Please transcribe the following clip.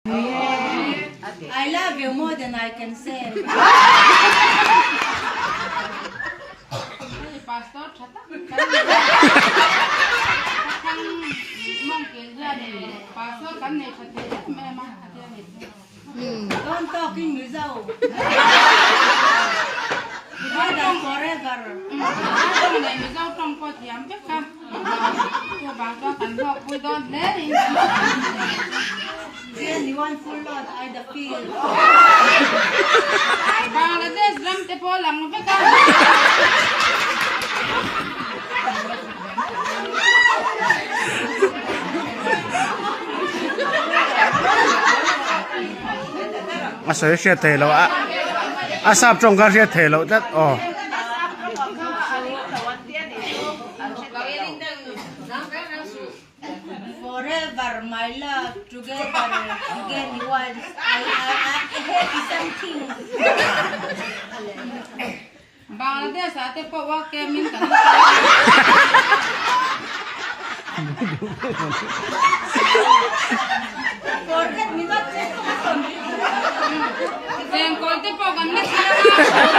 I love you more than I can say. Pastor tha tak kan thang mong kel hian pastor kan nei tha thei em em a a tia ni. Don't talk in Mizo. Together forever. Tawng leh Mizo tawng pawh thiam vek a. Chuvang chuan kan hlawkpui dawn hle in kan Then you want full load I the feel. Bangladesh ram te pawh lang vek a. A sawi hriat thei loh a a sap tawng kha hriat thei loh tlat aw. Forever my love together again once I I I happy something. Bangladesh ah te pawh work camp in kan kal a. Forget me not Chengkawl te pawh kan la thlir a.